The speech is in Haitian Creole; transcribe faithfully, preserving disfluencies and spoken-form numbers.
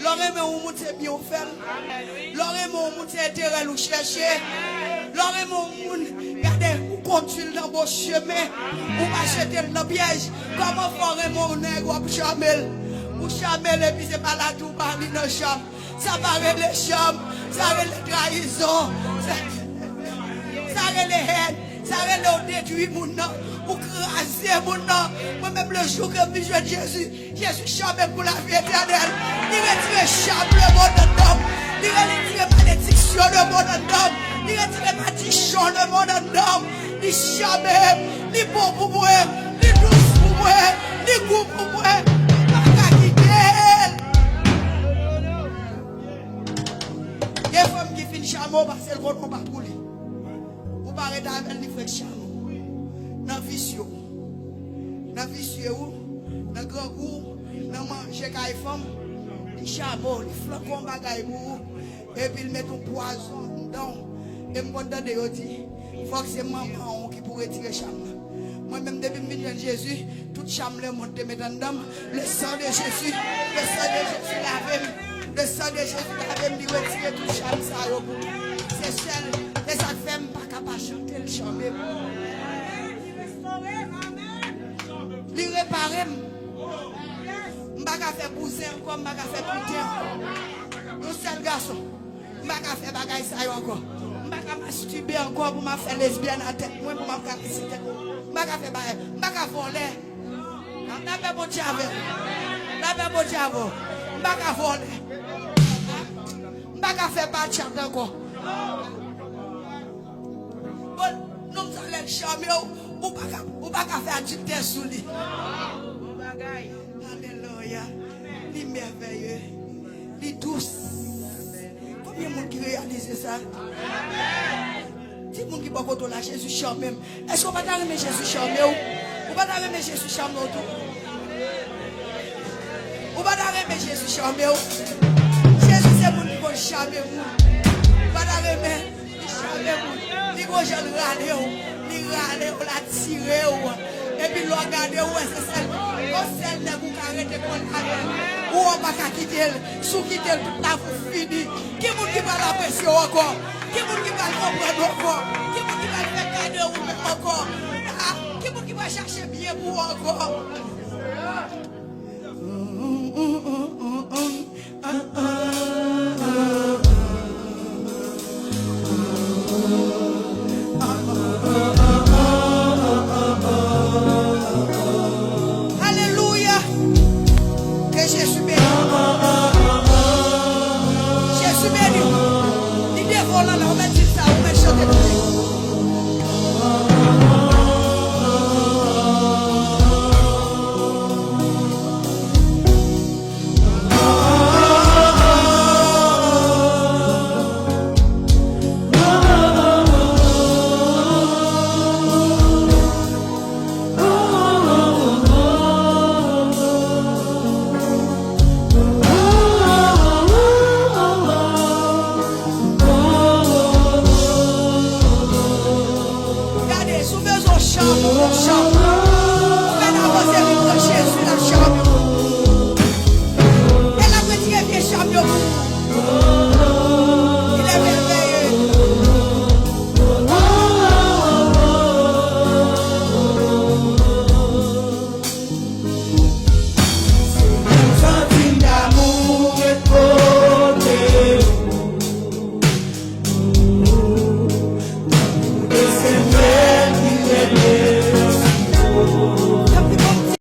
Lè w renmen yon moun, se byen w fè l. Lè w renmen yon moun, se enterè l ou chèche. Lè w renmen yon moun, gade, ou kondui l nan bon chemen. Ou pa jete l nan pyèj. Kòman fè w renmen yon nèg, w ap chame l? Ou chame l epi se maladi w ba li nan chanm. Sa pa rele chanm, sa rele trayizon. Sa, sa rele hèn, sa rele w detwi moun nan, ou kraze moun nan. Mwen menm, le jou ke m vin jwenn Jezi, Jezi chame m pou lavi etènèl. Li retire chanm lemonn anndan m. Li retire malediksyon lemonn anndan m. Li retire madichon lemonn anndan m. Li chame m. Li bon pou mwen. Li dous pou mwen. Li gou pou mwen. M pa ka kite l. Gen fanm ki fin chame w paske l konnen w pa pou li. Ou pa ret avè l, li fenk chame w. Nan visye w. Nan visye w. Nan grangou w. Nan manje kay fanm. Li chame w, li flanke yon bagay pou ou. Epi l met yon pwazon anndan w. E m konn tande yo di, fòk se manman w ki pou retire chanm nan. Mwen menm, depi m vin jwenn Jezi, tout chanm lemonn te met anndan m, le sang de Jésus, le sang de Jésus lave m. Le sang de Jésus lave m, li retire tout chanm sa yo pou mwen. Se sèl, se sa k fè m pa ka pa chante l, chame m. Li repare m. M pa ka fè bouzen ankò, m pa ka fè piten ankò. Yon sèl gason. M pa ka fè bagay sa yo ankò. M pa ka mastibe ankò pou m ap fè lesbyèn a tèt mwen, pou m ap karese tèt mwen. M pa ka fè bagay. M pa ka vòlè. Lapè Bondye avè w. Lapè Bondye avè w. M pa ka vòlè. M pa ka fè bachata ankò. Bon, nonm sa lè l chame w, ou pa ka, ou pa ka fè adiltè sou li. Bon bagay. Alelouya. Li mèvèye. Li dous. Konbyen moun ki reyalize sa? Di moun ki bò kote w la, Jezi chame m. Èske w pa ta renmen Jezi chame w? Ou pa ta renmen Jezi chame w tou? Ou pa ta renmen Jezi chame w? Jezi se moun ki konn chame moun. Ou pa ta renmen? Li chame moun. Li gon jan l rale w. Li rale w, l atire w. Epi lè w gade, ou wè se sèl, yon sèl nèg ou ka rete kole avè l. Ou wè w pa ka kite l. Si w kite l, tout lavi w fini. Ki moun ki pral apresye w ankò? Ki moun ki pral konprann ou ankò? Ki moun ki pral fè kado ou menm ankò? Ah, ki moun ki pral chache byen pou ou ankò?